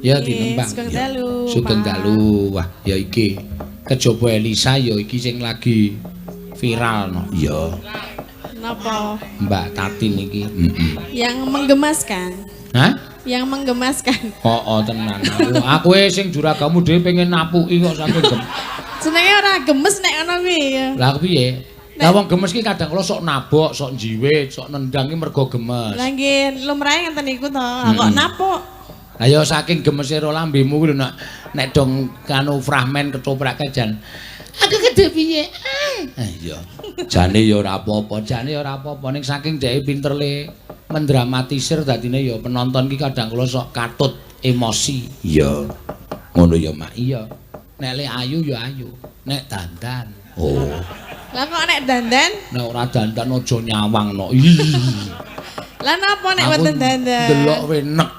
Ya dinembang. Sugeng dalu. Sugeng dalu. Wah, ya iki. Kejaba Elisa ya iki sing lagi viral no. Iya. Napa? Mbak Tatin iki. Heeh. Yang menggemaskan. Hah? Yang menggemaskan. Oh, tenan. Aku sing juragamu dhewe pengen napuki kok saking gem. Jenenge ora gemes nek ngono kuwi ya. Lah piye? Lah wong gemes ki kadang kala sok nabok, sok njiwit, sok nendang ki mergo gemes. Lah nggih, lumrahe ngenten niku to. Kok napuk? Lah ya saking gemese ro lambemu kuwi lho nek nek dong kanu fragmen ketoprak jan. Aku gede piye? Ah iya. Jane ya ora apa-apa, jane ya ora apa-apa ning saking dheke pinter le mendramatisir dadine ya penonton ki kadang kala sok katut emosi. Iya. Ngono ya, Mak. Iya. Nek le ayu ya ayu, nek dandan. Oh. Lah kok nek dandan? Nek ora dandan aja nyawang no. Ih. Lah napa nek wonten dandan? Delok we nek.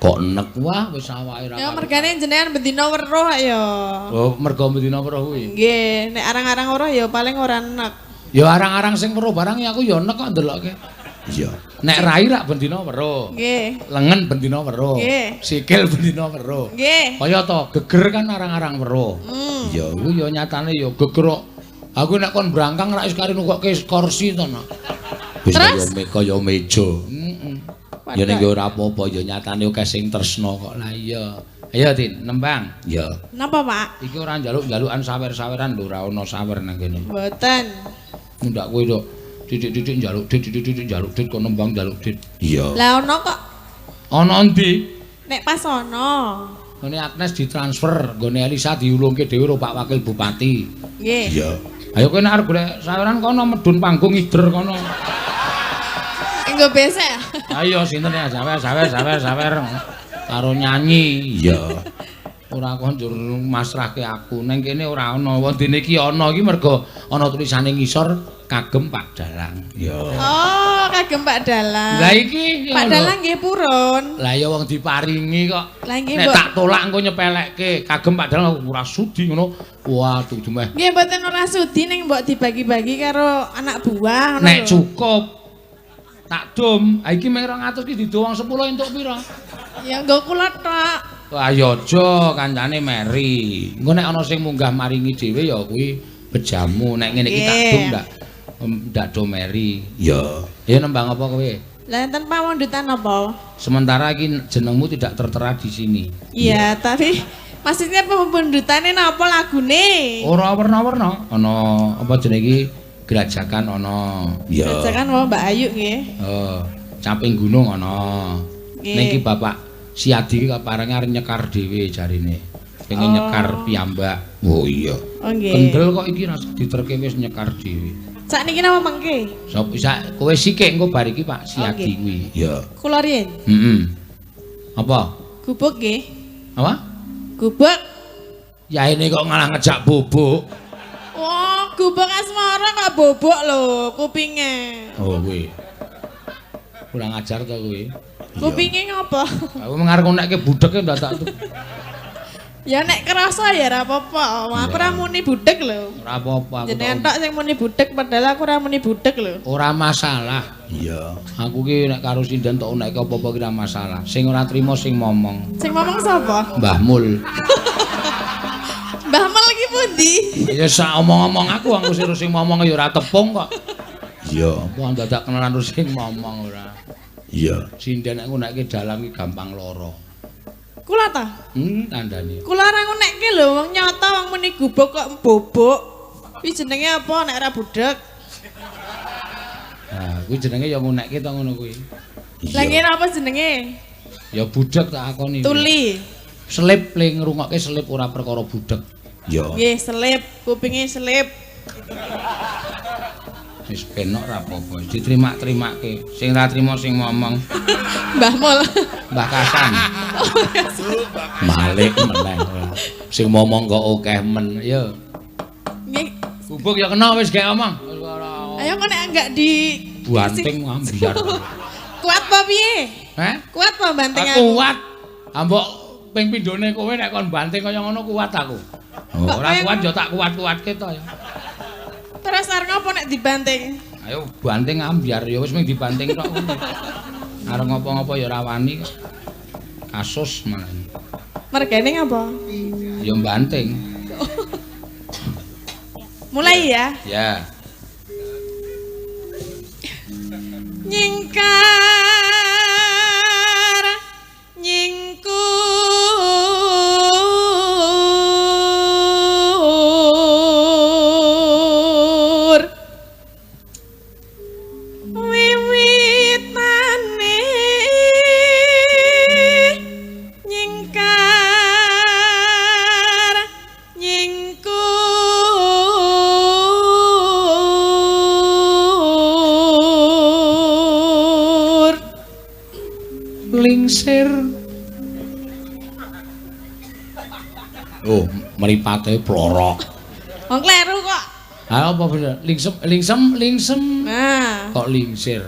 Kok nek wah wis awake ora. Ya mergane jenengan bendina weruh ya. Oh, mergo bendina weruh kuwi. Nggih, nek arang-arang weruh ya paling ora nek. Ya arang-arang sing weruh barang ya aku ya nek kok ndelokke. Iya. Nek rai rak bendina weruh. Nggih. Lengen bendina weruh. Nggih. Sikil bendina weruh. Nggih. Kaya to geger kan arang-arang weruh. Iya. Kuwi ya nyatane ya geger kok. Aku nek kon brangkang rak wis kari nukokke kursi to no. Wis kaya meja. Heeh. Ya ning ora apa-apa ya nyatane akeh sing tresna kok. Lah iya. Ayo Tin, nembang. Iya. Napa, Pak? Iki ora njaluk-njalukan sawer-saweran lho, ora ana sawer nang kene. Mboten. Ndak kowe tok titik-titik njaluk dit, titik-titik njaluk dit kok nembang njaluk dit. Iya. Lah ana kok. Ana endi? Nek pas ana. Nggone Agnes ditransfer, nggone Elisa diulungke dhewe karo Pak Wakil Bupati. Nggih. Iya. Ayo kowe nek arep golek saweran kono medun panggung ngider kono. Engko besek. Ayo sinten ya sawer sawer sawer sawer karo nyanyi. Iya. Ora kok njur masrahke aku. Neng kene ora ana. Wondene iki ana iki mergo ana tulisane ngisor kagem Pak Dalang. Iya. Oh, kagem Pak Dalang. Lah iki Pak Dalang nggih purun. Lah ya wong diparingi kok. Lah nggih Nek tak tolak engko nyepelekke kagem Pak Dalang ora sudi ngono. Waduh dumeh. Nggih mboten ora sudi ning mbok dibagi-bagi karo anak buah ngono. Nek cukup tak dum. Ha iki mung 200 ki dido wong 10 entuk pira? Ya nggo kula tok. Wah ya aja kancane meri. Engko nek ana sing munggah maringi dhewe ya kuwi bejamu. Nek ngene iki tak dum ndak do meri. Ya. Ya nembang apa kowe? Lah enten pawondutan apa? Sementara iki jenengmu tidak tertera di sini. Iya, tapi maksudnya pawondutane napa lagune? Ora werna-werna. Ana apa jenenge iki? Grajagan ana. Iya. Grajagan wae Mbak Ayu nggih. Heeh. Caping gunung ana. Ning iki Bapak Siadi iki kaparenge arep nyekar dhewe jarine. Pengen nyekar piyambak. Oh iya. Oh nggih. Kendel kok iki rasa diterke wis nyekar dhewe. Sakniki napa mengke? Sop sak kowe sikik engko bar iki Pak Siadi kuwi. Iya. Kula riyen. Heeh. Apa? Gubuk nggih. Apa? Gubuk. Yaene kok ngalah ngejak bubuk. Wah, gubuk asmara kok bobok lho kupinge. Oh kuwi. Kurang ajar to kuwi. Kupinge ngopo? Aku mengarep nekke budheke ndadak tuh. Ya nek kerasa ya ora apa-apa. Aku ora muni budhek lho. Ora apa-apa aku. Jenengan tok sing muni budhek padahal aku ora muni budhek lho. Ora masalah. Iya. Aku ki nek karo sinden tok nek apa-apa ki ora masalah. Sing ora trimo sing momong. Sing momong sapa? Mbah Mul. Mbah Mul ki pundi? Ya sak omong-omong aku sing momong ya ora tepung kok. Iya. Wong dadak kenalan terus sing momong ora. Iya. Sinden nek ngunekke dalang ki gampang lara. Kula ta? Kandhane. Kula ora ngunekke lho wong nyata wong muni gubuk kok bobok. Kuwi jenenge apa nek ora budhek? Nah, kuwi jenenge ya ngunekke to ngono kuwi. Lah ngene apa jenenge? Ya budhek tak akoni. Tuli. Selip le ngrungokke selip ora perkara budhek. Iya. Nggih, selip, kupinge selip. Wis penok ora apa-apa, diterima-terimake. Sing ora trimo sing ngomong. Mbah Mul. Mbah Kasan. Malik meneh. Sing ngomong kok akeh men. Ya. Nggih. Gubuk ya kena wis gek omong. Ayo kok nek enggak di banting ambyar. Kuat apa piye? Heh? Kuat apa banting aku? Kuat. Ambok ping pindhone kowe nek kon banting kaya ngono kuat aku. Ora kuat ya tak kuat-kuatke to ya. Terus arep ngopo nek dibanting? Ayo banting ambyar ya wis mung dibanting tok. Arep ngopo-ngopo ya ora wani kok. Kasus malah. Mergane ngapa? Ya banting. Mulai ya. Ya. Nyingkar nyingkur wiwitane nyingkar nyingkur Lingsir. Oh, mripate plorok. Wong kleru kok. Ha apa bener? Lingsem lingsem lingsem. Nah, Kok lingsir?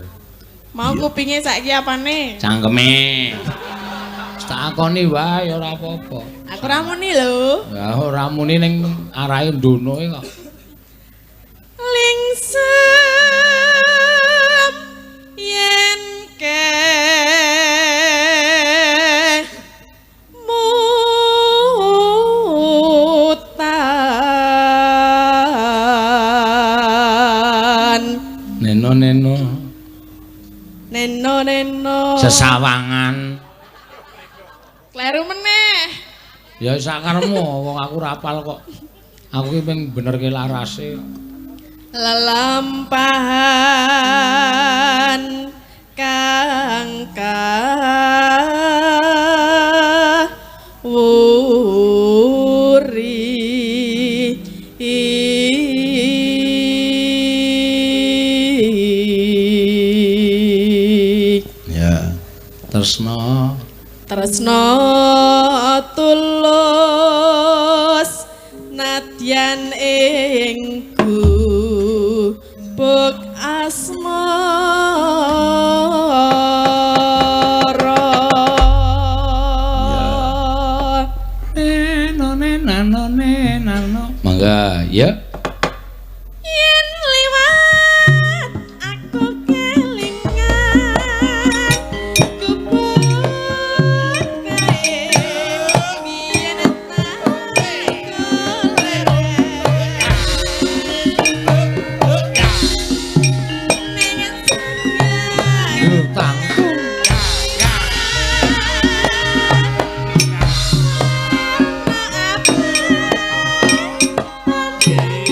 mau kupinge saiki apane? Cangkeme. Tak akoni wae ora apa-apa. Aku ra muni lho. Ya ora muni ning arahe ndonoke kok. Lingsem yen ke mutan Neno neno neno neno sesawangan. Kleru meneh. Ya sakaremu wong aku ora apal kok. Aku ki ping benerke larase. Lelampahan kang kawuri Ya. Tresna tresna tulus nadyan ing gubuk asmara. Neno neno neno. Mangga, ya. Yen liwat aku kelingan gubuk kae biyen tak golek ning seneng Tanggung. Apa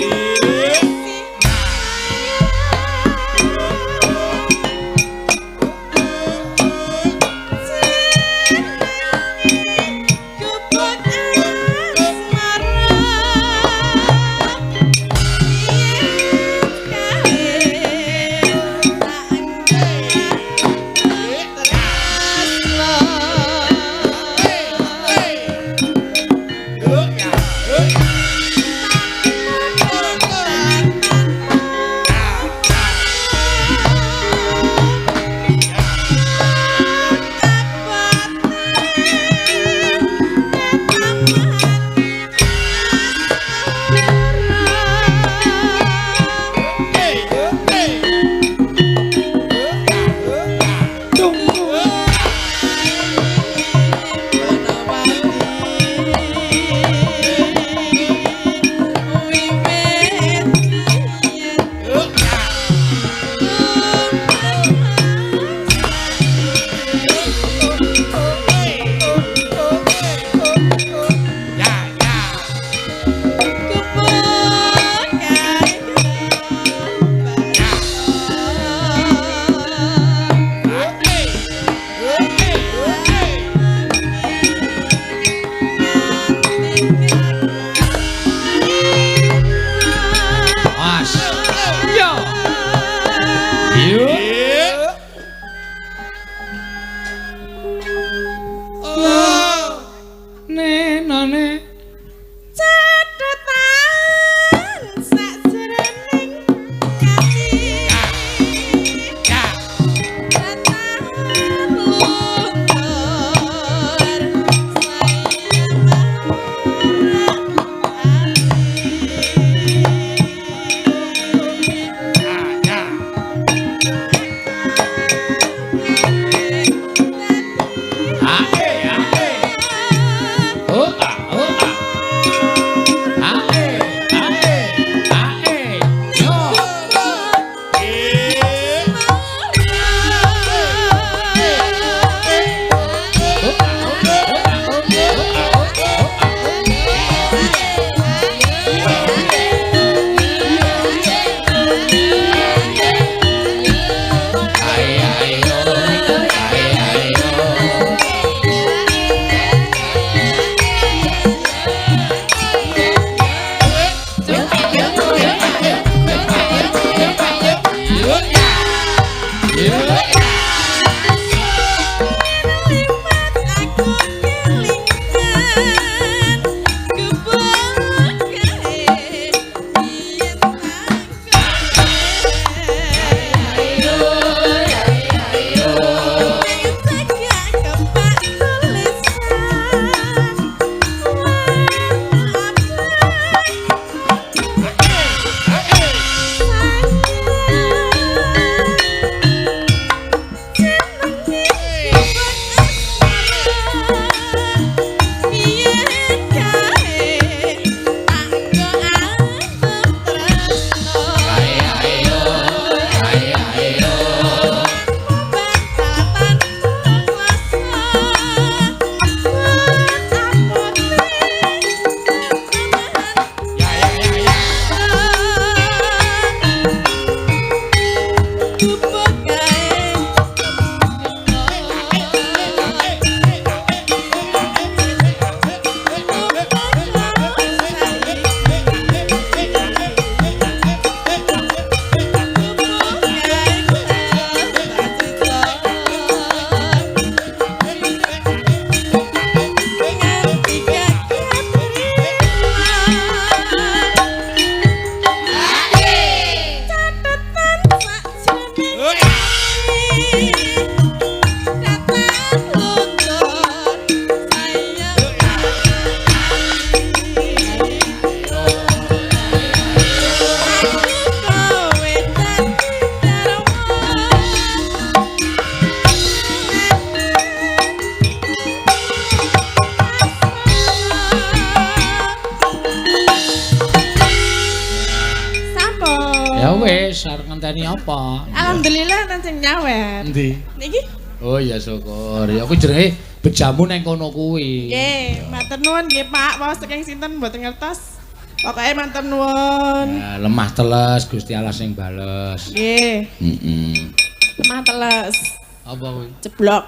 wis arep ngenteni apa? Alhamdulillah nang sing nyawer. Endi? Niki? Oh iya syukur. Ya kuwi jenenge bejamu nang kono kuwi. Nggih, matur nuwun nggih Pak. Wau saking sinten mboten ngertos. Pokoke matur nuwun. Ya, lemah teles Gusti Allah sing bales. Nggih. Heeh. Lemah teles. Apa kuwi? Jeblok.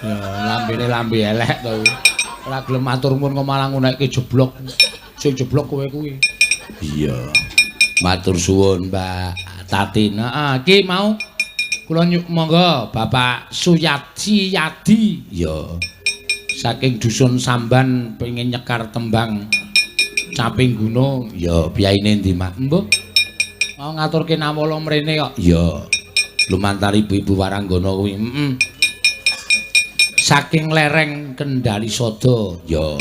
Ya lambene lambe elek to kuwi. Ora gelem matur nuwun kok malah ngunekke jeblok. Sing jeblok kowe kuwi. Iya. Matur suwun Mbak Tatin. Heeh, iki mau kula monggo Bapak Suyadi Yadi. Iya. Saking dusun Samban pengen nyekar tembang Caping Gunung. Iya, biyaine endi, Mak? Mbok mau ngaturke nawala mrene kok. Iya. Lumantar ibu-ibu waranggana kuwi. Heeh. Saking lereng Kendali Sada. Iya.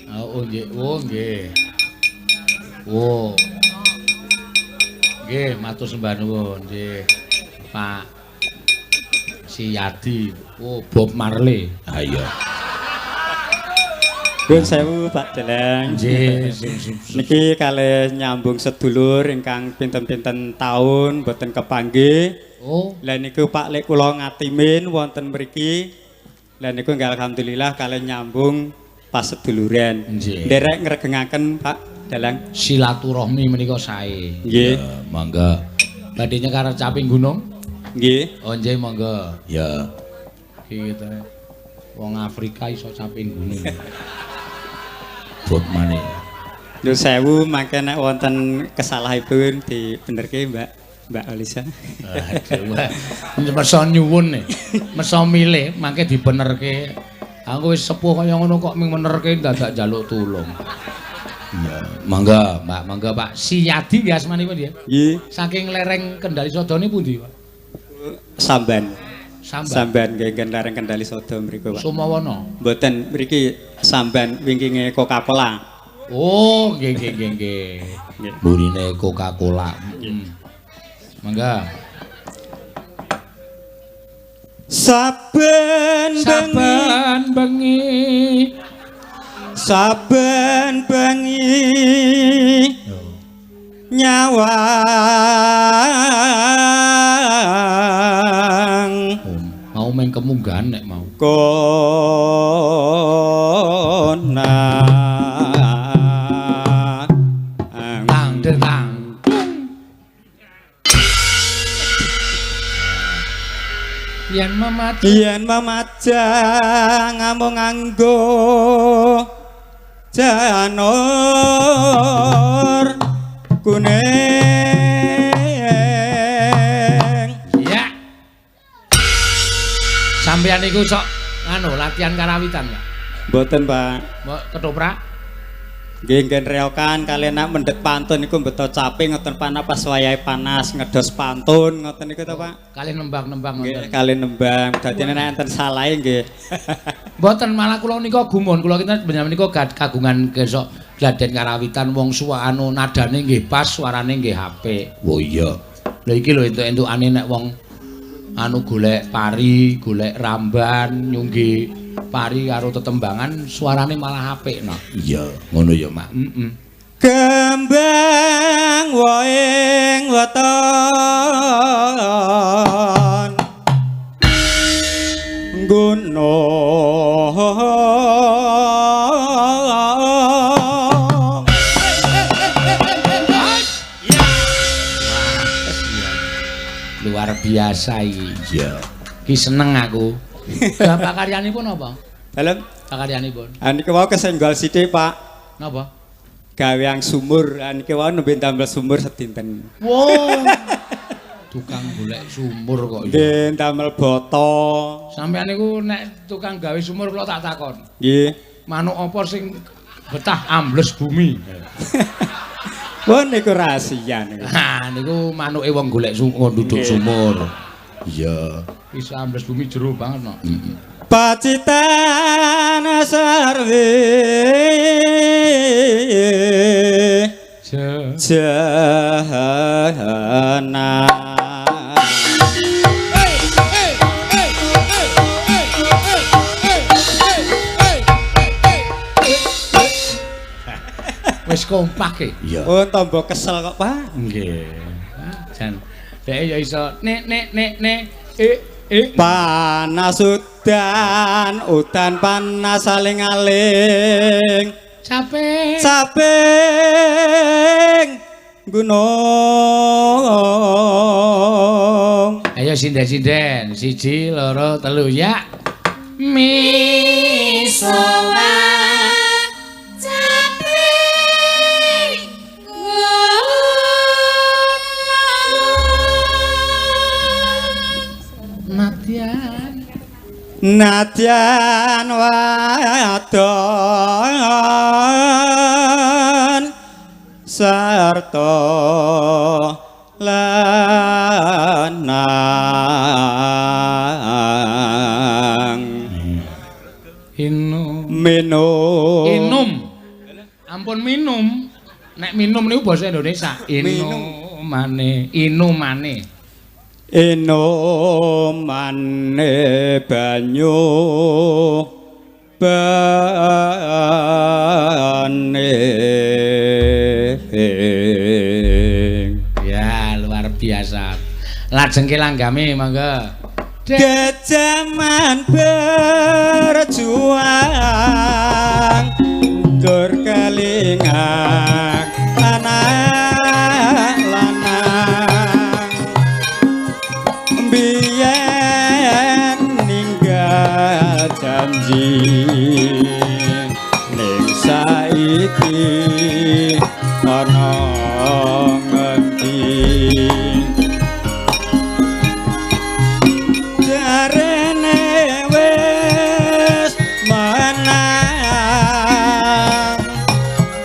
Oh nggih, oh nggih. Oh. Nggih, matur sembah nuwun nggih. Pak Siyadi, oh Bob Marley. Ha iya. Nuwun sewu Pak Deleng. Nggih, niki kalih nyambung sedulur ingkang pinten-pinten taun boten kepanggih. Oh. Lah niku Pak lek kula ngatimin wonten mriki. Lah niku nggih alhamdulillah kalih nyambung pas seduluran. Nderek ngregengaken Pak Dalang. Silaturahmi menika sae. Nggih. Monggo. Badhe nyekar Caping Gunung? Nggih. Oh nggih monggo. Ya. Iki to. Wong Afrika iso Caping Gunung. Bob maneh. Nuwun sewu mangke nek wonten kesalahipun dibenerke Mbak Mbak Alisa. Aduh. Meso nyuwun nih. Meso milih mangke dibenerke. Aku wis sepuh kaya ngono kok ming menerke dadak njaluk tulung. Iya, monggo Mbak, monggo Pak. Siyadi nggih asmanipun nggih. Nggih. Saking lereng Kendali Sada niku pundi, Pak? Samban. Samban. Samban nggih lereng Kendali Sada mriku, Pak. Sumawana. Mboten, mriki Samban wingkinge Coca-Cola. Oh, nggih nggih nggih nggih. Burine Coca-Cola. Heeh. Monggo. Saben saben bengi saben bengi nyawang. Mau main kemunggahan nek mau. Konang. Tang tang. Yen memajang, yen memajang ngamung nganggo janur kuning. Ya. Sampeyan niku sok nganu latihan karawitan, Pak? Mboten, Pak. Mbok ketoprak? Nggih, ngen reokan kaliyan nak mendhet pantun niku mbeto caping ngoten panah pas wayahe panas ngedos pantun ngoten niku to, Pak. Kaliyan nembang-nembang ngoten. Nggih, kaliyan nembang. Dadine nek enten salahe nggih. Mboten, malah kula nika gumun, kula kita panjenengan nika kagungan gesok gladen karawitan wong suwa anu nadane nggih pas, suarane nggih apik. Oh iya. Lha iki lho entuk-entukane nek wong anu golek pari, golek ramban, nyunggi pari karo tetembangan suarane malah apik no. Iya, ngono ya, Mak. Heeh. Kembang woing weton gunung. Luar biasa iki. Iya. Ki seneng aku. Bapak karyanipun apa? Dalem pakaryanipun. Ah niki wau kesenggol sithik, Pak. Napa? Gaweang sumur. Ah niki wau nembe ndamel sumur sedinten. Wow. Tukang golek sumur kok. Nggih, ndamel boto. Sampeyan niku nek tukang gawe sumur kula tak takon. Nggih. Manuk apa sing betah ambles bumi? Wah niku rahasia niku. Ha niku manuke wong golek sumur, duduk sumur. Iya. Bisa ambles bumi jero banget no. Pacitan sarwe jahana. Wis kompak e. Iya. Oh, tombo kesel kok, Pak. Nggih. Jan dhek ya iso nek nek nek nek e e panas udan, udan panas saling-aling. Capek. Capek gunung. Ayo sinden-sinden, 1 2 3 ya. Misowa capek Nadyan Nadyan wadon sarta lanang inum minum inum ampun minum nek minum niku basa Indonesia inumane inumane inumane banyu bane. Ya luar biasa. Lajeng ke langgame monggo. Jaman berjuang dur kelingan anak lanang biyen ninggal janji ning saiki ana ngendi jarene wis menang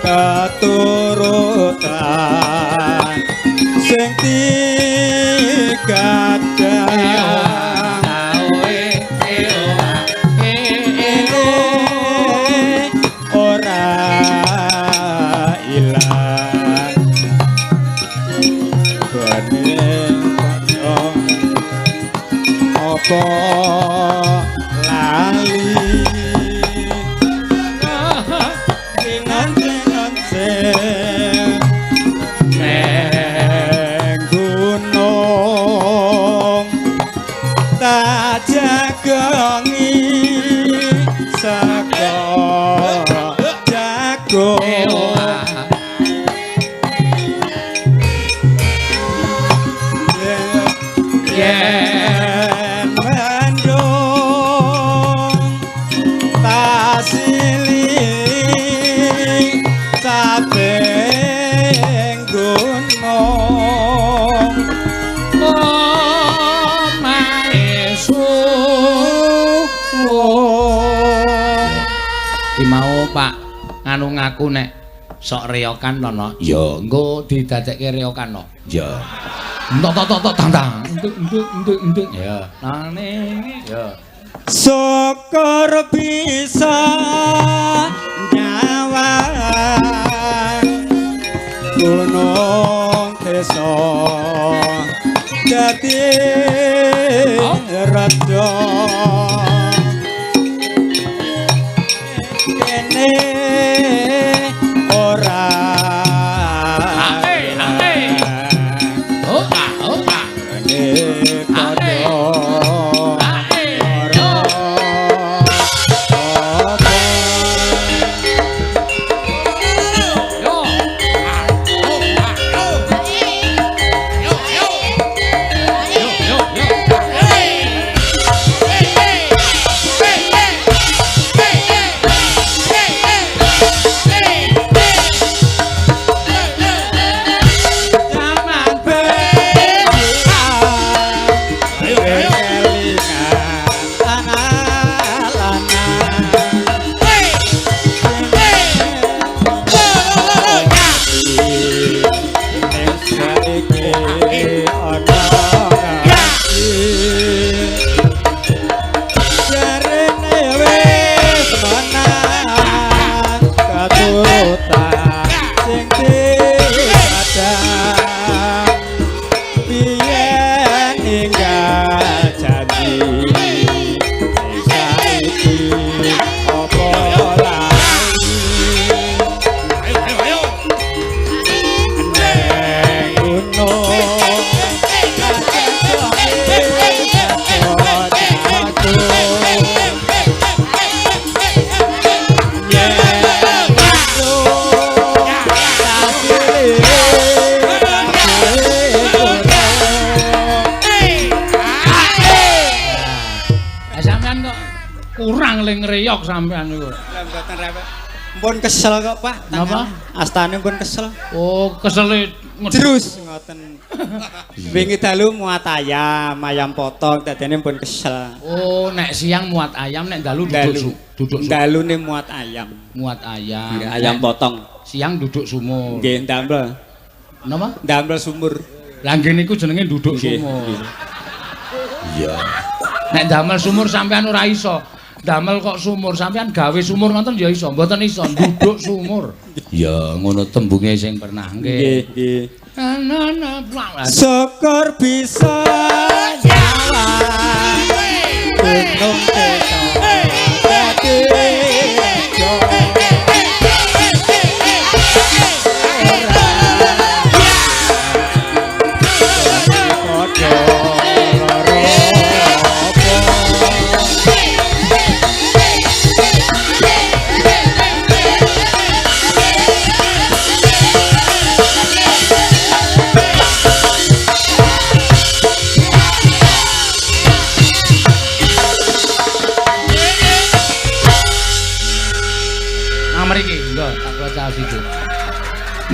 keturutan sing tigadang ora ilang gone padha apa lali ringan-ringan neng gunung tak jagongi saka jago yen mendung tasili caping gunung omahe suwung. Ki mau Pak nganu ngaku nek sok reokan to no. Ya, engko didadekke reokan no. Ya. Entok tok tok tok tang tang. Entuk entuk entuk entuk. Ya. Nane ya. Syukur bisa nyawang gunung desa dadi rada kene ora Oh ah oh ah. Kene padha Yo. Ah, oh, ah, yo. Yo, yo. Yo, yo, le ngreyok sampean niku. Lah mboten rewek. Mpun kesel kok, Pak. Napa? Astane pun kesel. Oh, kesele terus ngoten. Wingi dalu muat ayam, ayam potong dadene pun kesel. Oh, nek siang muat ayam, nek dalu duduk dalune muat ayam. Muat ayam. Nggih, ayam potong. Siang duduk sumur. Nggih, ndamel. Napa? Ndamel sumur. Lah nggih niku jenenge duduk sumur. Iya. Nek ndamel sumur sampean ora iso. Damel kok sumur, sampean gawe sumur ngoten ya iso, mboten iso nduduk sumur. Ya ngono tembunge sing pernah nggih. Nggih, nggih. Syukur bisa nyawang gunung desa dadi rejo.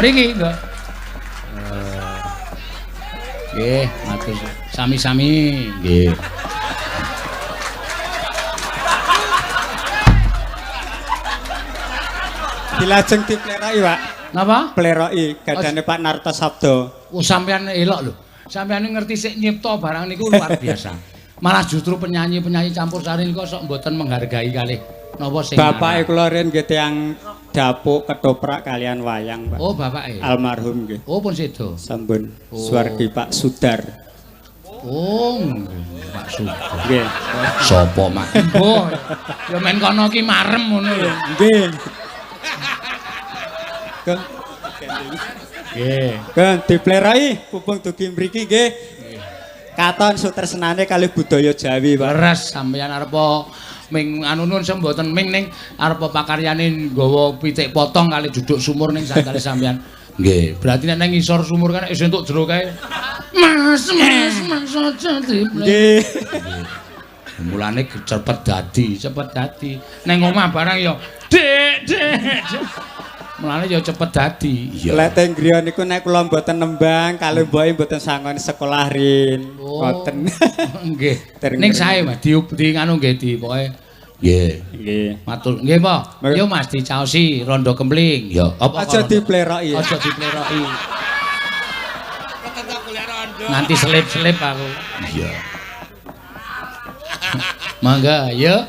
Mriki nggih. Nggih, matur sami-sami nggih. Dilajeng dipleroki, Pak. Napa? Pleroki gadane Pak Narto Sabdo. Oh, sampean elok lho. Sampean ngerti sik nyipta barang niku luar biasa. Malah justru penyanyi-penyanyi campur sari niku sok mboten menghargai kalih napa sing bapake kula riyen nggih tiyang dapuk ketoprak kalian wayang, Pak. Oh, bapake. Almarhum nggih. Oh, pun sedo. Sampun. Oh. Swargi Pak Sudar. Oh, nggih, Pak Sudar. Nggih. Sapa, Mak? Oh, ya men kono ki marem ngono lho. Nggih. Nggih. Kan diplerai pupung dugi mriki nggih. Katon sutresnane kalih budaya Jawi, Pak. Leres sampeyan arepa ming anu nun mboten ming ning arep pakaryane nggawa pitik potong kali duduk sumur ning santare sampeyan. Nggih. Berarti nek nang ngisor sumur kan isih entuk jero kae. Mas, mas, mas aja diplek. Nggih. Mulane cepet dadi, cepet dadi. Nang omah barang ya, Dik, Dik. Mulane ya cepet dadi. Iya. Lek teng griya niku nek kula mboten nembang, kalih mboke mboten sangon sekolah rin. Ngoten. Nggih. Ning sae Mas, di nganu nggih di pokoke. Nggih. Nggih. Matur. Nggih, Pak. Yo Mas dicaosi rondo kempling. Ya, apa aja dipleroki. Aja dipleroki. Nganti selip-selip aku. Iya. Mangga, yo.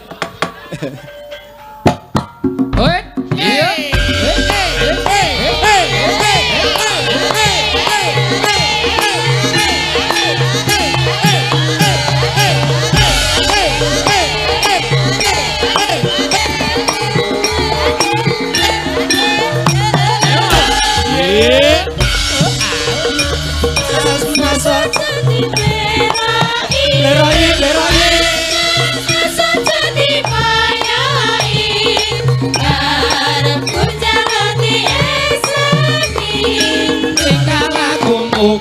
Hoi. Iya.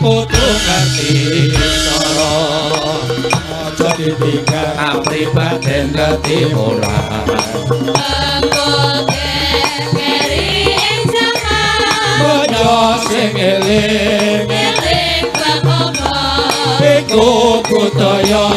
Kudu ngerti cara aja ditinggal kapribaden ketimuran engko keri ing jaman kaya sing eling eling bab apa iku budaya.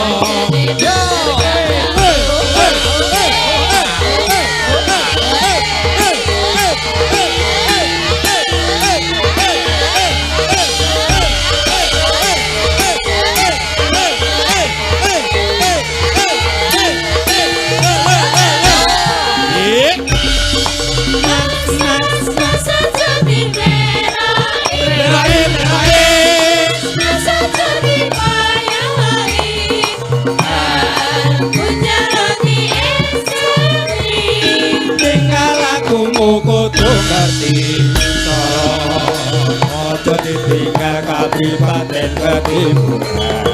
Kudu ngerti cara aja ditinggal kapribaden ketimuran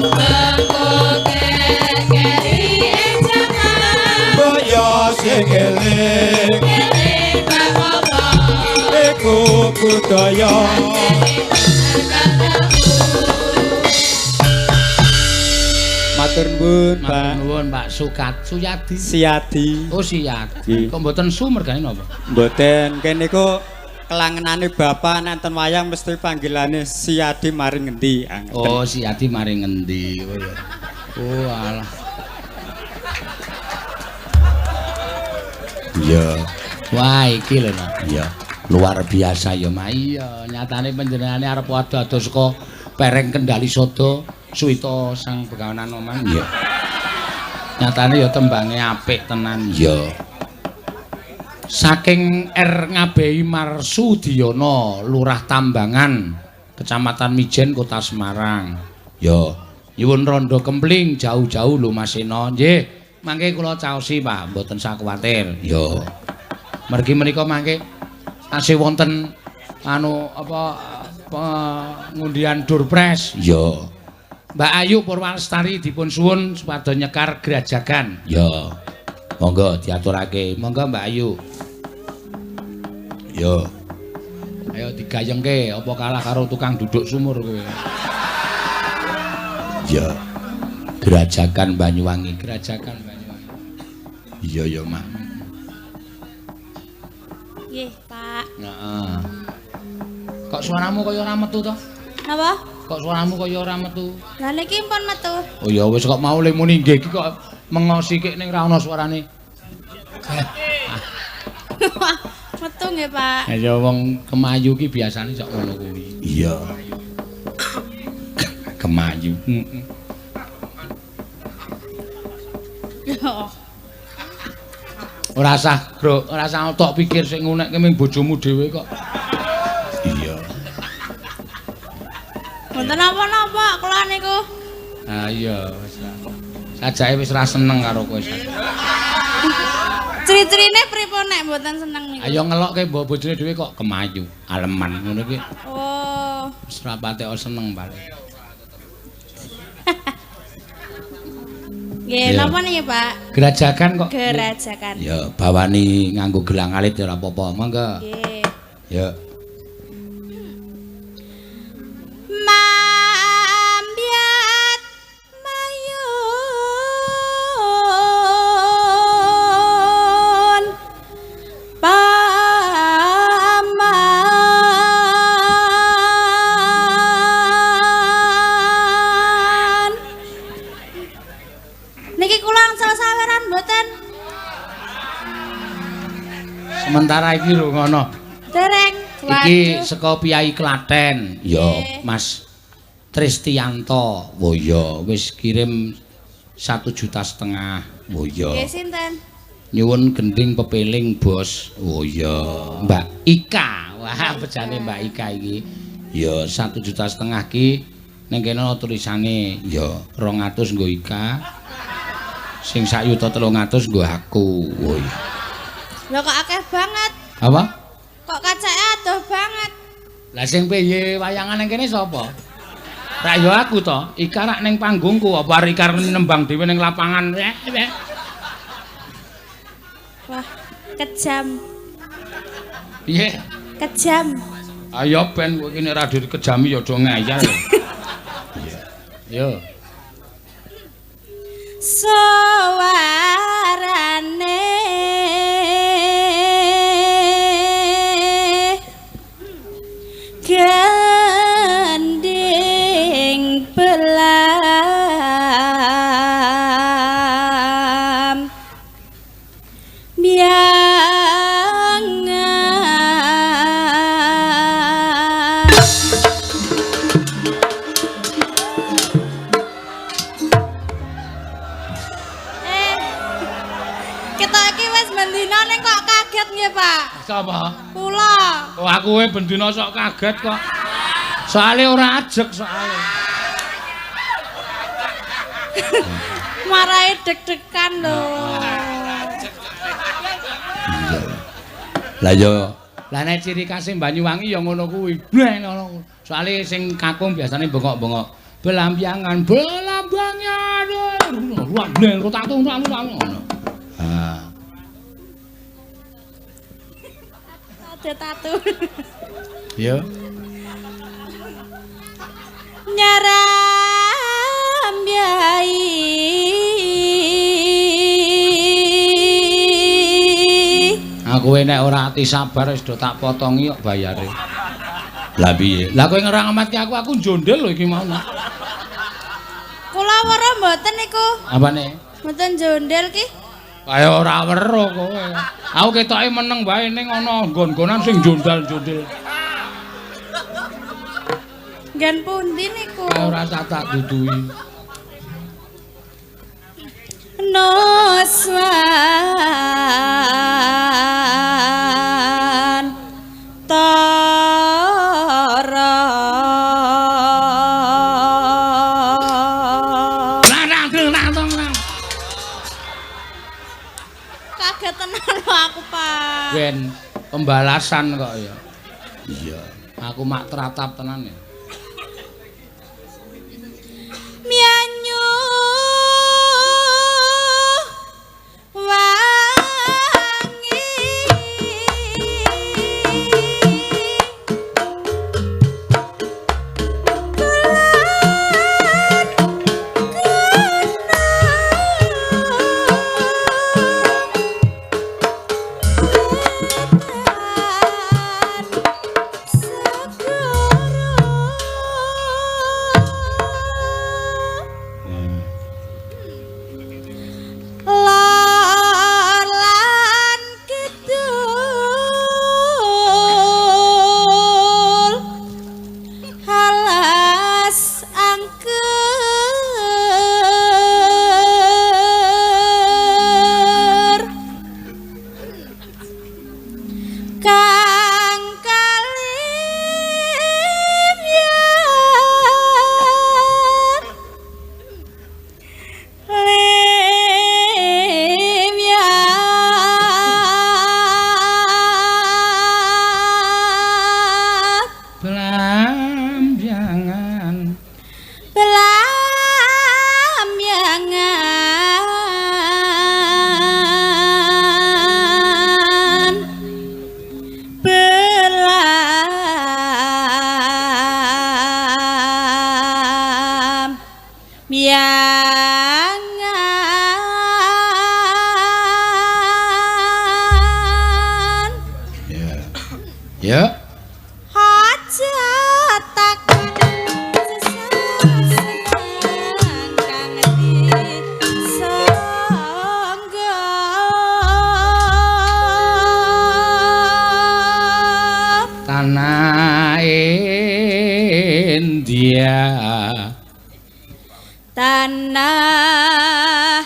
engko keri ing jaman kaya sing eling eling bab apa iku budaya. Matur nuwun, Pak. Matur nuwun Pak Sukat Suyadi. Siyadi. Oh, Siyadi. Kok mboten su mergane napa? Mboten, kene niku kelangenane bapak nek enten wayang mesti panggilane Siyadi maring ngendi. Oh, Siyadi maring ngendi. Oh ya. Oh alah. Iya. Wah, iki lho, Nak. Iya. Luar biasa ya, Mak. Iya, nyatane panjenengane arep ado-ado saka pereng Kendali Sada Suwita Sang Begawan Anoman. Iya. Nyatane ya tembange apik tenan. Iya. Saking R Ngabehi Marsudiono, Lurah Tambangan, Kecamatan Mijen, Kota Semarang. Ya, nyuwun rondo kempling jauh-jauh lho Mas Seno. Nggih, mangke kula caosi, Pak, mboten usah kuwatir. Ya. Mergi menika mangke tasih wonten anu apa ngundian Durpres. Ya. Mbak Ayu Purwalestari dipun suwun supados nyekar Grajagan. Ya. Monggo diaturake. Monggo Mbak Ayu. Ya. Ayo digayengke apa kalah karo tukang duduk sumur kowe. Ya. Grajagan Banyuwangi, Grajagan Banyuwangi. Iya ya, Mak. Nggih, Pak. Heeh. Kok suaramu kaya ora metu to? Napa? Kok suaramu kaya ora metu? Lah niki pun metu. Oh ya wis kok mau le muni nggih iki kok mengosi kik ning ra ono suarane. Metu nggih, Pak. Ya wong kemayu ki biasane sok ngono kuwi. Iya. Kemayu. Heeh. Ora usah, Bro, ora usah tok pikir sing ngunekke ming bojomu dhewe kok. Iya. Mboten napa-napa kula niku. Ha iya wis. Sajake wis ra seneng karo kowe. Ciri-cirine pripun nek mboten seneng niku? Ayo ngelokke mbok bojone dhewe kok kemayu, aleman ngono iki. Oh. Wis ra patek seneng paling. Nggih, napa niki, Pak? Grajagan kok. Grajagan. Ya, bawani nganggo gelang alit ya ora apa-apa. Monggo. Nggih. Ya. Mambiat mayun paman. Niki kula angsal saweran mboten? Sementara iki lho ngono. Dereng. Iki saka Piyai Klaten. Ya, Mas Tristianto. Oh iya, wis kirim 1,5 juta. Oh iya. Nggih sinten? Nyuwun gending pepeling, Bos. Oh iya. Mbak Ika. Wah, bejane Mbak Ika iki. Ya, 1,5 juta ki ning kene ana tulisane. Ya, 200 nggo Ika. Sing 1.300.000 nggo aku. Oh iya. Lho kok akeh banget. Apa? Kok kacake adoh banget. Lah sing piye wayangan ning kene sapa? Rak ya aku to. Ika rak ning panggungku apa arek Ika nembang dhewe ning lapangan. Wah, kejam. Piye? Kejam. Ayo ben kowe iki nek ra dikejami ya aja ngeyel. Iya. Yo. Suarane gending belam biangan. Kita iki wis bendina ning kok kaget nggih, Pak. Sapa? Kula. Oh, aku we bendina sok kaget kok. Soale ora ajeg soale. Marahi deg-degan lho. Lah ya, lah nek ciri khase Banyuwangi ya ngono kuwi. Bleh ngono. Soale sing kakung biasane bengok-bengok. Belambangan, belambangan. Ruang bleh rotatung ngono. Ah. Ada tatu. Ya. Nyaram yai Kowe nek ora ati sabar wis do tak potongi kok bayare. Lah piye? Lah kowe ngramatke aku, aku njondel lho iki mau. Kula weruh mboten niku. Apane? Mboten jondel ki. Kaya ora weruh kowe. Aku ketoke meneng wae ning ana nggon-nggonan sing jondal-jondel. Nggen pundi niku? Kaya ora tak duduhi. Nuswan tara. Kaget tenan aku, Pak. Ben pembalasan kok ya. Iya, aku mak teratap tenan ya. Mianyu wangi bulan kenang segoro. Lor lan kidul halas angker kang kalimyat limyat Blambangan. Belamyangan Belamyangan. Ya. Ya. Aja takon sesaseneng kang disangga. Tanah India. Tanah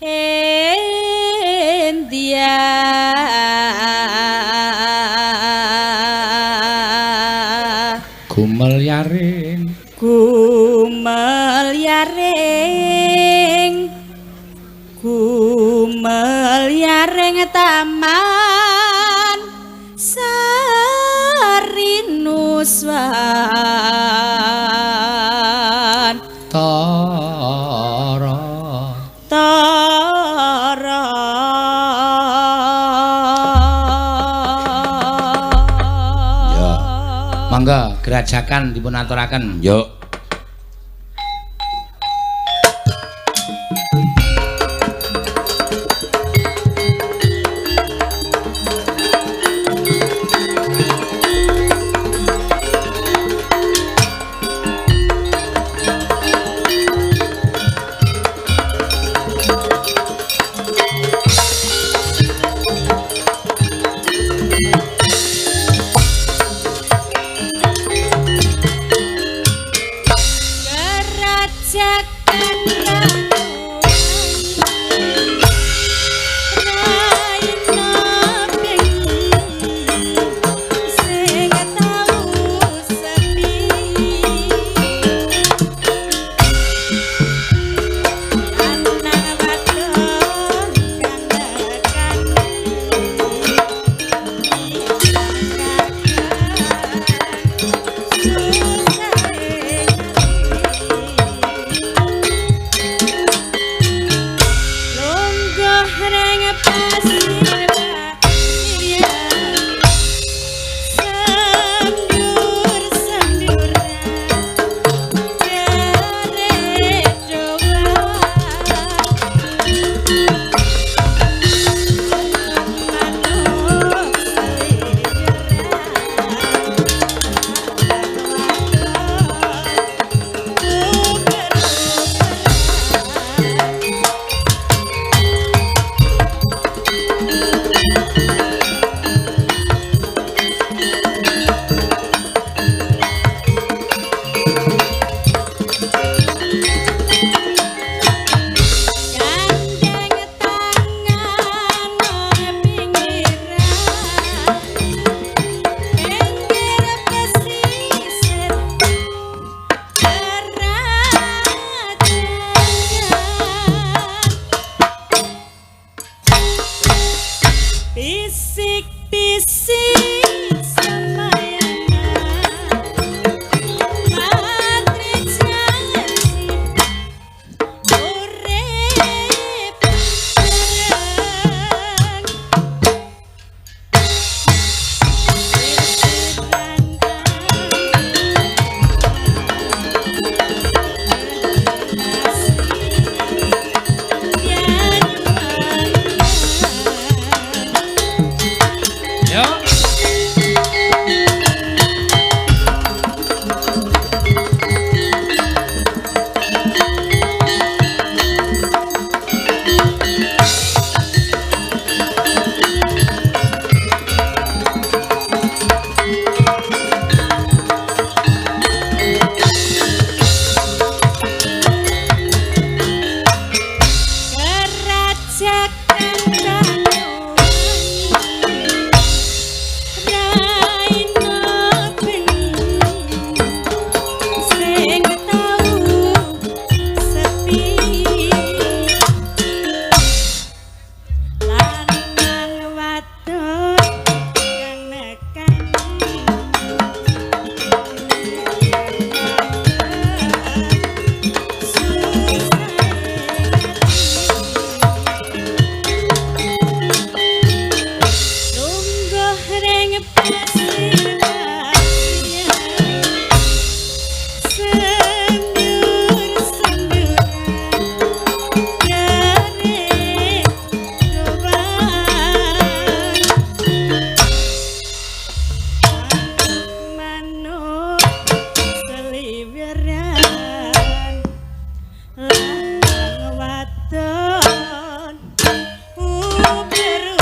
India. Gumel yaring. Gumel yaring, gumel yaring taman Sarinuswan Tara. Tara. Ya. Mangga gerajakan dipun aturaken. Yuk. Bisik-bisik semayana matri janji urip bareng. Yo. Kerajakan Banyuwangi Raina bengi sing tau sepi lanang wadon kang nekani lungguh ring pasir sendur senduran jare doan manuk seliweran lanang wadon uber-uberan.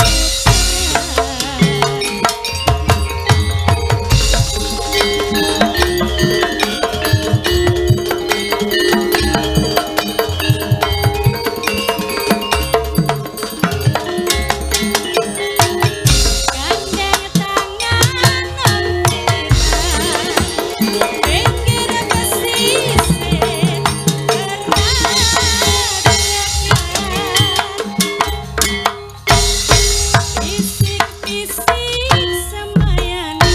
Gandeng tangan nontenan pinggir pesisir gerakan bisik-bisik semayana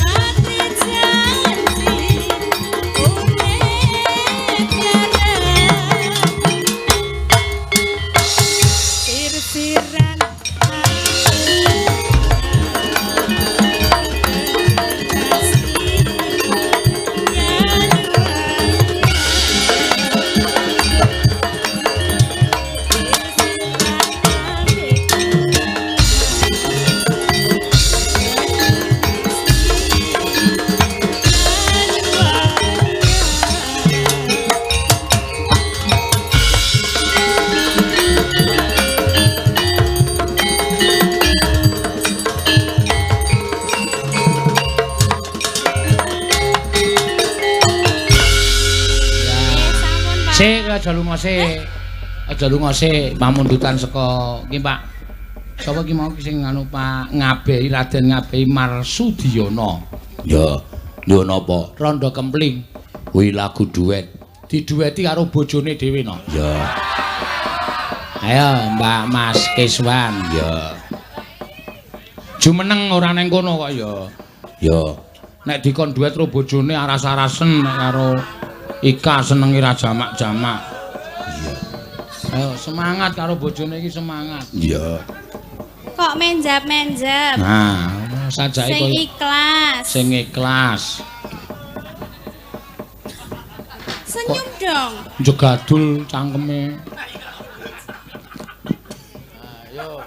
mati janji urip bareng. Sir-siran Sik aja lunga sik. Aja lunga sik, pamundutan saka iki Pak. Sapa iki mau sing anu Pak Ngabehi Raden Ngabehi Marsudiono. Ya, nyuwun apa? Rondo Kempling Kuwi lagu duet. didueti karo bojone dhewe no. Ya, Ayo Mbak Mas Kiswan. ya, Jumeneng ora neng kono kok ya. ya. Nek dikon duet karo bojone aras-arasen nek karo Ika senenge ra jamak-jamak. Iya. Ayo semangat karo bojone iki semangat. Iya. Kok menjap-menjap? Nah, sajake Sing koyo ikhlas. sing ikhlas. Senyum dong. Jegadul cangkeme. Ayo.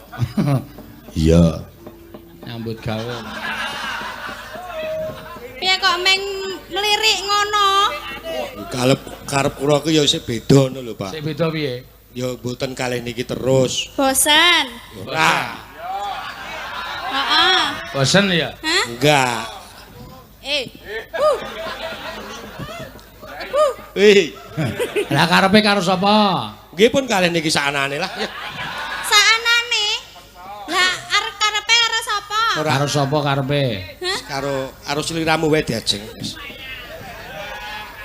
Iya. Nyambut gawe. Piye kok meng melirik ngono? Kalep karep kula ku ya isih beda ngono lho, Pak. Sik beda piye? Ya mboten kalih niki terus. Bosan. Ora. Heeh. Bosen ya? Hah? Enggak. Eh. Wih, Lah karepe karo sapa? nggih pun kalih niki sakanane lah. Ya. Saanane. Lah arep karepe karo sapa? Ora Karo sapa karepe? karo karo sliramu wae diajeng. Wis.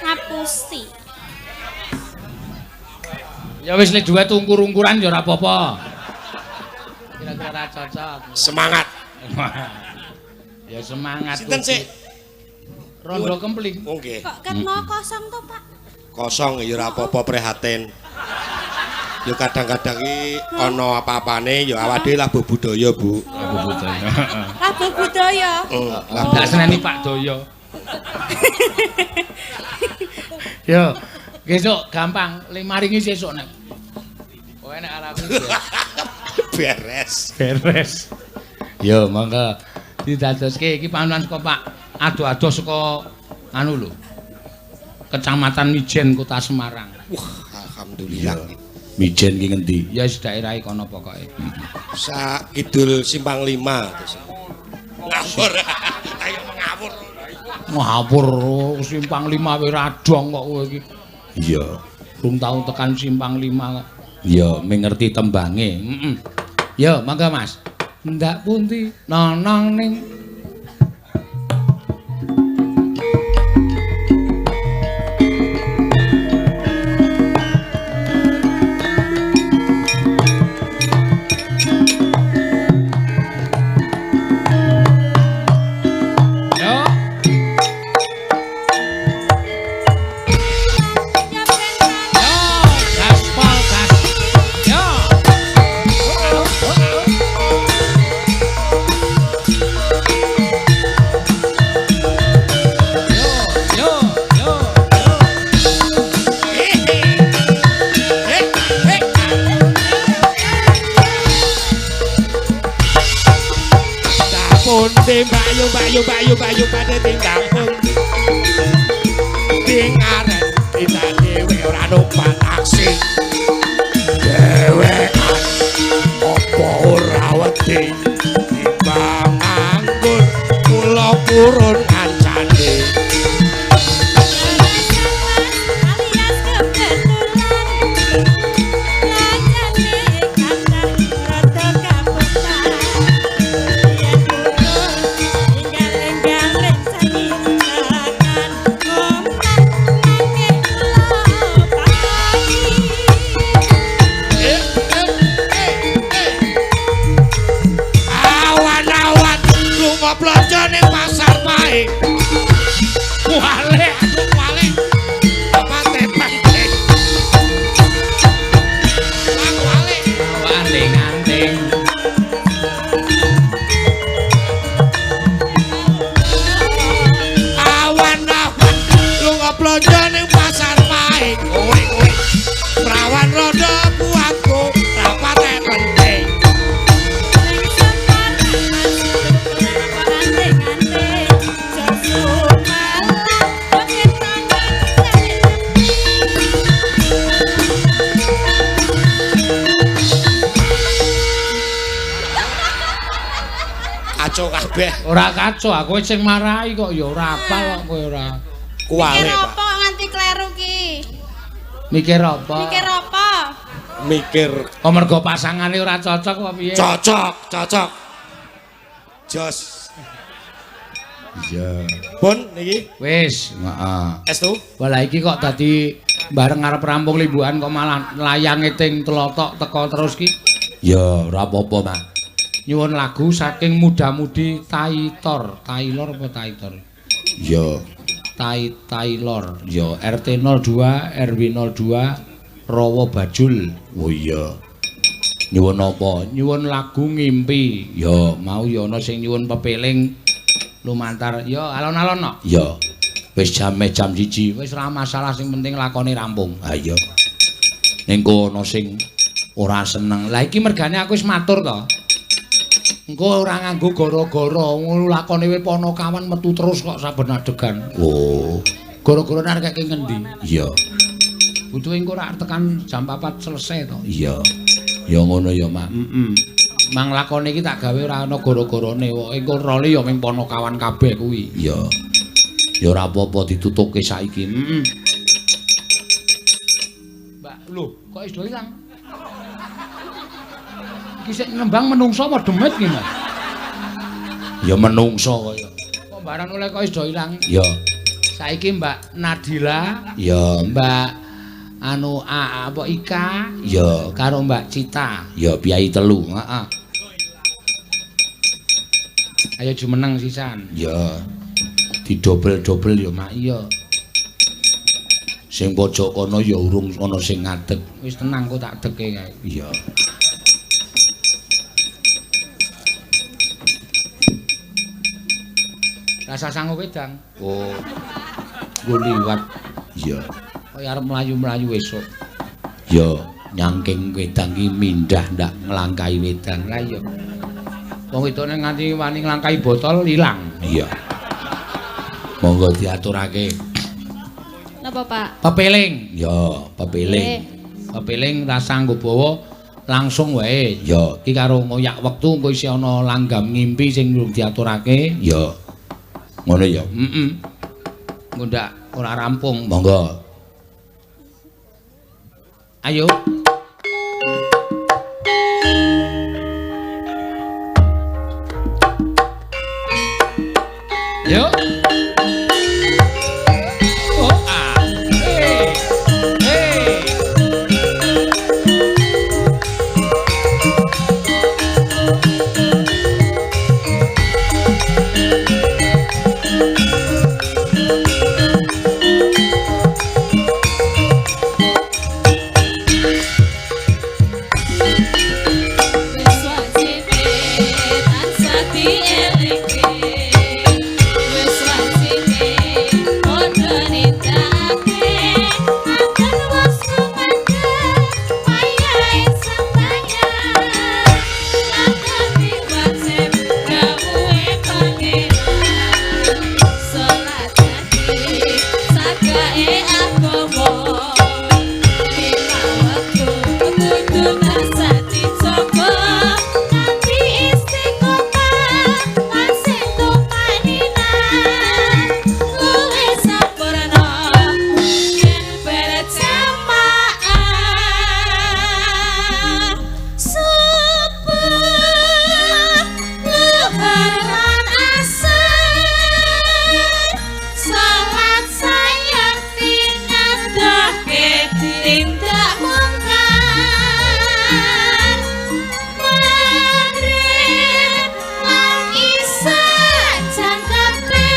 Ngapusi. Ya wis lek duet ungkur-ungkuran ya ora apa-apa. Kira-kira ora cocok. Semangat. Ya semangat. Sinten sik? Rondo kempling. Oh nggih. Kok ket mau kosong to, Pak? Kosong ya ora apa-apa prihatin. Ya kadang-kadang iki ana apa-apane ya awake dhewe labuh budaya, Bu. Labuh budaya. Labuh budaya. Tak seneni Pak Doyo. Yo, besok gampang, maringi sesuk nek. Kowe nek arep beres. Beres. Yo, monggo didadoske iki panulan saka Pak ado-ado saka anu lho. Kecamatan Mijen, Kota Semarang. Wah, alhamdulillah. Mijen ki ngendi? Ya wis daerahe kono pokoke. Sak kidul Simpang 5 terus. Ngawur. Ayo ngawur. Ngawur Simpang 5 wae ra dong kok kowe iki. Iya. Rung tau tekan Simpang 5 kok. Iya, ming ngerti tembange. Heeh. Ya, mangga Mas. Ndak pundi nonong ning Bayu bayu bayu pada tinggal pun tingaren kita dhewe ora numpak taksi dhewean apa ora wedi timbang nganggur kula purun kancane. Ora kacau, aku sing marahi kok ya ora apal kok kowe ora. Kuwale, Mikir apa nganti kleru ki? Mikir apa? Mikir apa? Mikir. Oh mergo pasangane ora cocok apa piye? Cocok, cocok. Jos. Iya. Pun niki. Wis, heeh. Estu? Wah lah iki kok dadi bareng arep rampung limbukan kok malah layange ting tlotok teko terus ki. Ya ora apa-apa, Mas. Nyuwun lagu saking muda-mudi Taitor, Tailor apa Taitor? Ya. Tailor, ya RT 02 RW 02 Rawa Bajul. Oh iya. Nyuwun apa? Nyuwun lagu Ngimpi. Ya, mau ya ana sing nyuwun pepeling lumantar. Ya alon-alon no. Ya. Wis jame jam 1. Wis ora masalah sing penting lakone rampung. Ha iya. Ning kono sing ora seneng. Lah iki mergane aku wis matur to. Engko ora nganggo gara-gara ngono lakone wae Ponokawan metu terus kok saben adegan. Oh, gara-gara arek keke ngendi? Iya. Butuhe engko ora tekan jam 4 selesai to. Iya. Ya ngono ya, Mak. Heeh. Mang lakone iki tak gawe ora ana gara-garane. Pokoke engko role ya ming Ponokawan kabeh kuwi. Iya. Ya ora apa-apa ditutuke saiki. Heeh. Mbak, lho, kok wis do ilang? Iki sik nembang menungso apa demit ki, Mas? Ya menungso kaya. Kok barang oleh kok wis do ilang? Ya. Saiki Mbak Nadila, ya Mbak anu apa Ika, ya karo Mbak Cita. Ya piyai telu, heeh. Ayo jumeneng sisan. Ya. Didobel-dobel ya mak iya. Sing pojok kono ya urung ana sing ngadeg. Wis tenang kok tak deke kae. Iya. Rasa sangu wedang. Oh. Nggo liwat. Iya. Kaya arep mlayu-mlayu esuk. Ya, nyangking wedang ki mindah ndak nglangkahi wedang. Lah iya. Wong wedokne nganti wani nglangkahi botol ilang. Iya. Monggo diaturake. Napa, Pak? Pepeling. Ya, pepeling. Pepeling rasa nggo bawa langsung wae. Ya, iki karo ngoyak wektu engko isih ana langgam ngimpi sing durung diaturake. Ya. Ngono ya. Heeh. Engko ndak ora rampung. Monggo. Ayo. Yo. Oh, ah. Hey. Hey. Wis wajibe tansah dielingke. Wis wajibe padha nindakake. Akan wis kumandhang wayahe sembahyang. Lakoni wajib dawuhe Pangeran. Salat dadi sagae agama. Lima wektu kudu tansah dijaga. Kanthi istiqomah lan sing tumaninan. Luwih sampurna yen berjamaah. Subuh luhur lan asar. Salat sayakti ngadohke tindak mungkar. Maghrib lan isya jangkepe.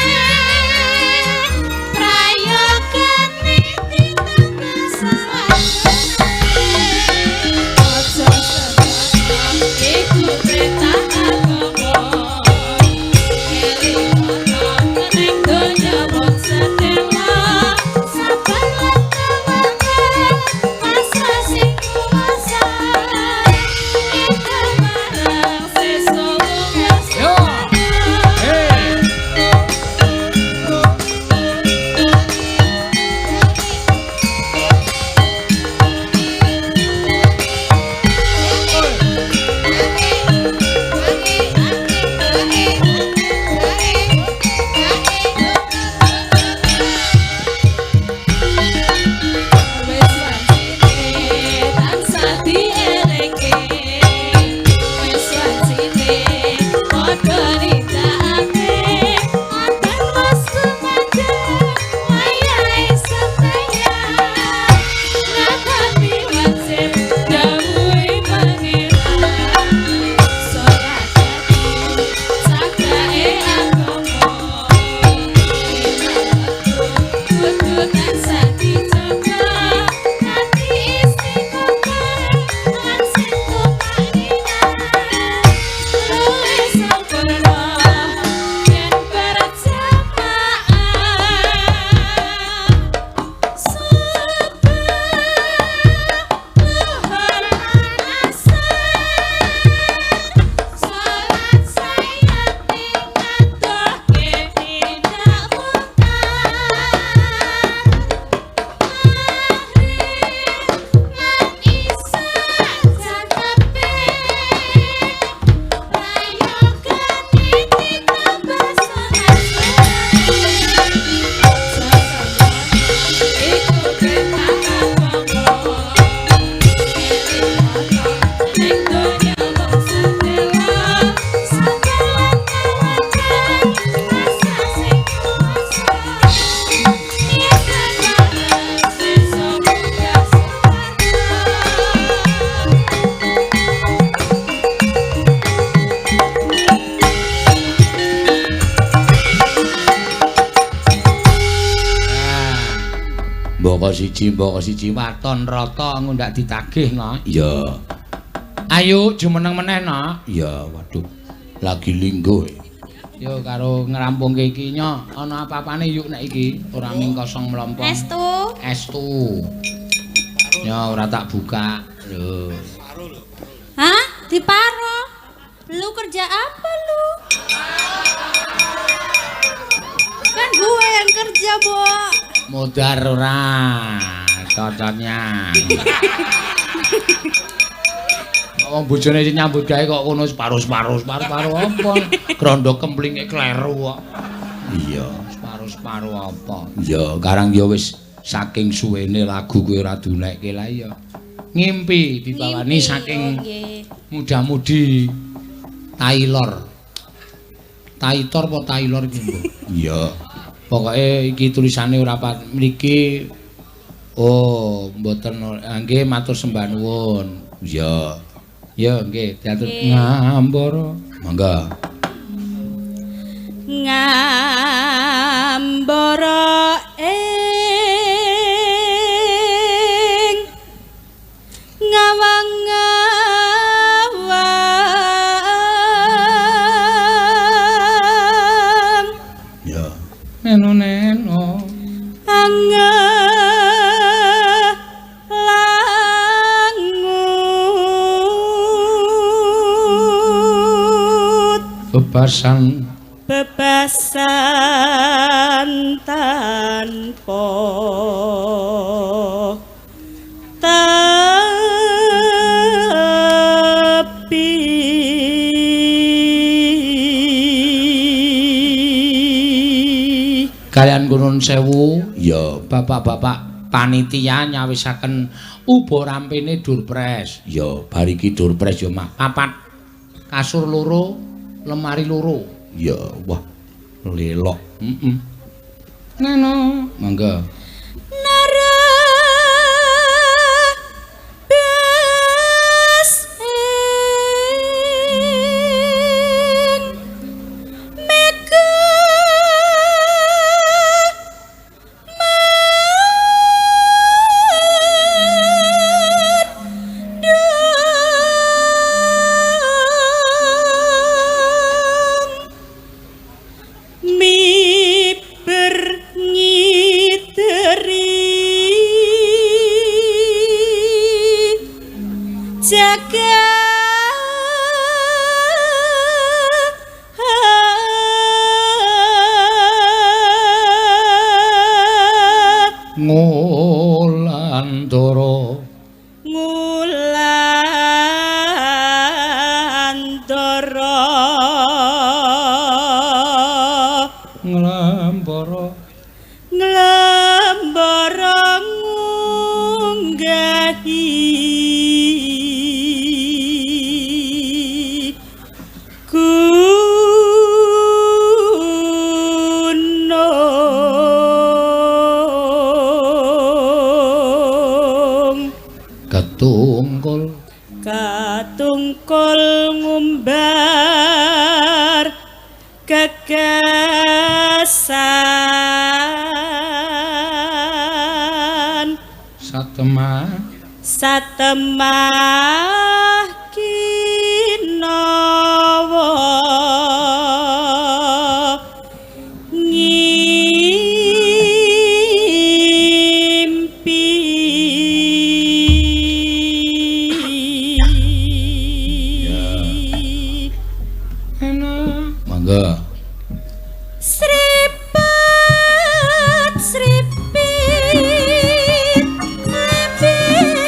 Prayogane tindak sawargane. Aja sedaya iku perintah agama. Elingono ning donya wong setewa. Sabar lan tawakal pasrah sing kuwasa. Ida marang sesuk lunga Yo. Hey. Mbaka siji, mbaka siji waton rata ngundak ditagih no. Iya. Ayo jumeneng meneh no. Iya, waduh. Lagi lingguh. Yo karo ngrampungke iki nyo, ana apa-apane yuk nek iki ora ming kosong mlompong. Estu. Estu. Nyo ora tak buka. Lho. Hah? Diparo? Lu kerja apa lu? Kan gue yang kerja, Bo. Modar ora cocoknya. Wong bojone sing nyambut gawe kok kono separuh-separuh, separuh-separuh apa? Grondo kemplinge kleru kok. Iya, separuh-separuh apa? Iya, karang ya wis saking suwene lagu kuwi ora dunekke lah iya. Ngimpi dibawani saking muda-mudi Taylor. Taitor apa Taylor iki, Mbok? Iya. Pokoke iki tulisane ora mriki. Oh, mboten nggih matur sembah nuwun. Iya. Ya nggih, diatur ngambara. Mangga. Ngambara ing ngawang-ngawang. Ya. Neno-neno. Bebasan bebasan tanpa tepi. Kalian Gunung Sewu ya bapak-bapak panitia nyawisaken uba rampene durpres ya bar iki durpres ya mah papat kasur loro lemari loro. Ya wah lelok. Heeh. Neno, mangga. Nara bes ing mega Ngulandara Ngulandara nglembara nglembara ngunggahi gunung ketungkul katungkul ngumbar gagasan satemah satemah kinawa ngimpi. Enak mangga. Sripet sripit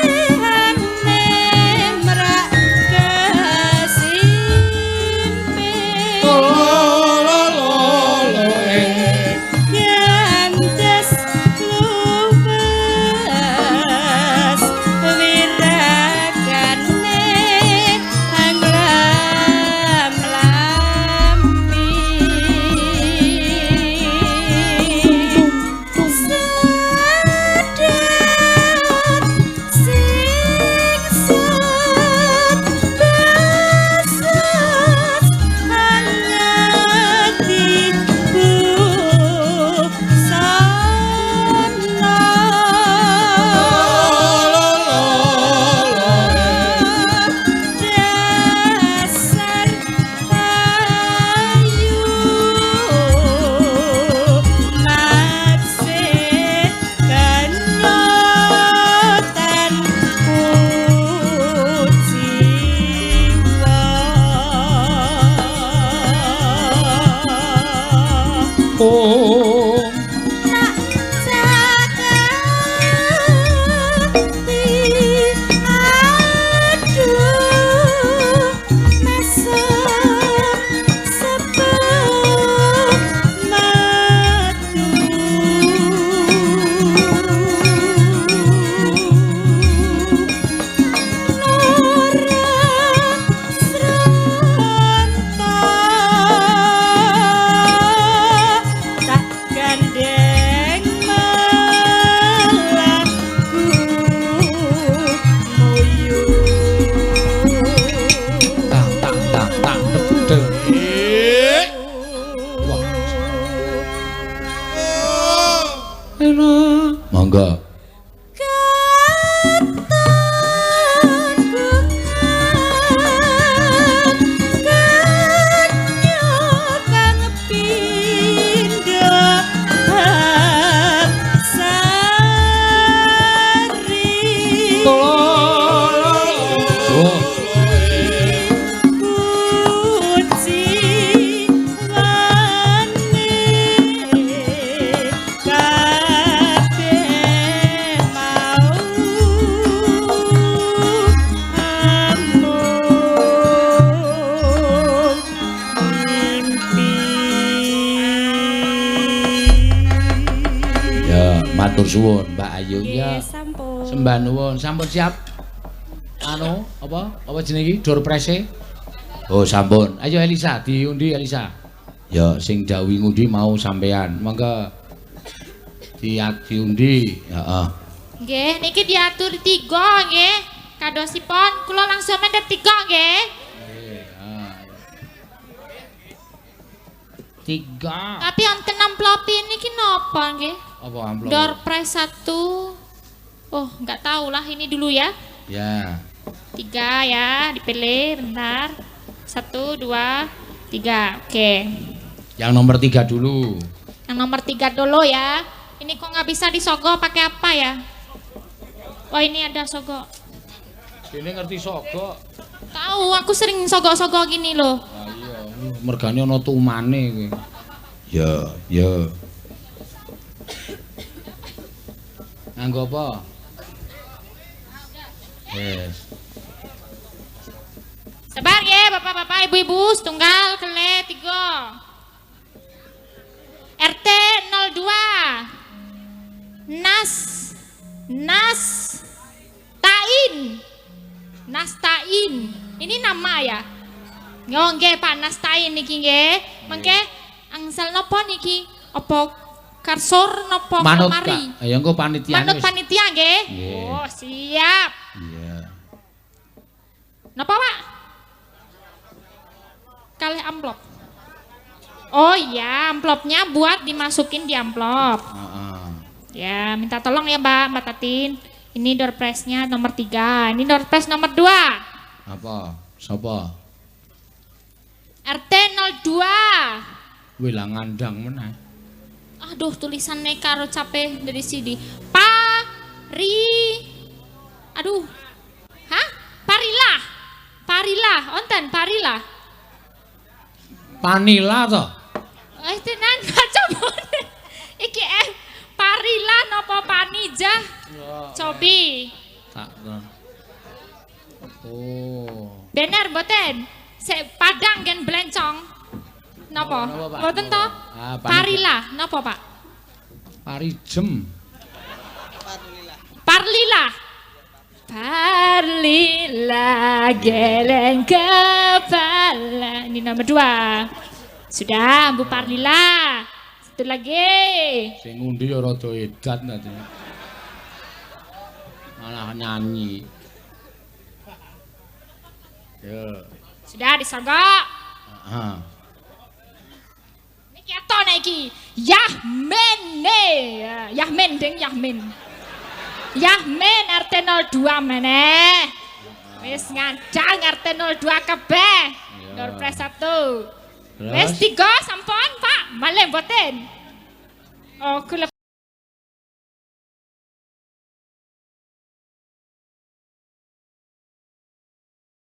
lembihane merak kesimpit gandes luwes wirakane anglam-lampi. Oh. Tak cakati aduh mesem sepet metu. Nora sronto tak gandeng melaku muyu. Tak tak tak tak tebudel. Wah. Monggo. Oh. Ya, matur suwun Mbak Ayu. Ya. Nggih, sampun. Sembah nuwun. Sampun siap? Anu, apa? Apa jenenge iki? Door prize-e? Oh, sampun. Ayo Elisa, diundi Elisa. Ya, sing dawuhi ngundi mau sampean. Monggo. Diundi. Heeh. Nggih, niki diatur tiga nggih. Kadosipun kula langsung mendhet tiga nggih. Tiga. Tapi wonten amplope niki napa nggih? Apa amplop? Door prize 1. Oh, nggak tahu lah ini dulu ya. Ya. 3 ya, dipilih bentar. 1 2 3. Oke. Yang nomor 3 dulu. Yang nomor 3 dulu ya. Ini kok nggak bisa disogok pakai apa ya? Oh, ini ada sogok. Dene ngerti sogok. Tahu, aku sering sogok-sogok gini loh. Ah iya, mergane ana tumane kowe. Ya, ya. Nganggo apa? Yes. Sabar ya, bapak-bapak, ibu-ibu, setunggal, kele, tiga. RT 02. Nas Nas Tain. Nastain. Ini nama ya? Yo nggih Pak Nastain niki nggih. Mengke angsal napa niki? Apa karsor napa Manut lemari? Kak. Ya engko panitiane. Manut panitia nggih. Nggih. Oh, siap. Iya. Napa, Pak? Kalih amplop. Oh iya, amplopnya buat dimasukin di amplop. Heeh. Ya, minta tolong ya, Mbak, Mbak Tatin. Ini door prize-nya nomor 3. Ini door prize nomor 2. Apa? Sapa? RT 02. Wih lah ngandang meneh. Aduh, tulisannya karo capek dari sini. Pari. Aduh. Hah? Parilah. Parilah, onten Parilah. Panila to? Eh, tenan kaca iki Parilah napa Panijah? Cobi. Tak. Oh. Bener mboten? Sik padang gen blencong. Napa? Mboten to? Ah, Parilah napa, Pak? Parijem. Parlilah. Parlilah geleng kepala. Ini nomor 2. Sudah, Bu Parlilah. Satu lagi. Sing ngundi ya rada edan tadi. Malah nyanyi. Yo. Sudah disogok. Heeh. Niki ato nek iki. Yahmene. Yahmin ding Yahmin. Yahmin RT 02 meneh. Wis ngancang RT 02 kabeh. Door prize 1. Wis 3 sampun, Pak. Malih mboten. Oh, kula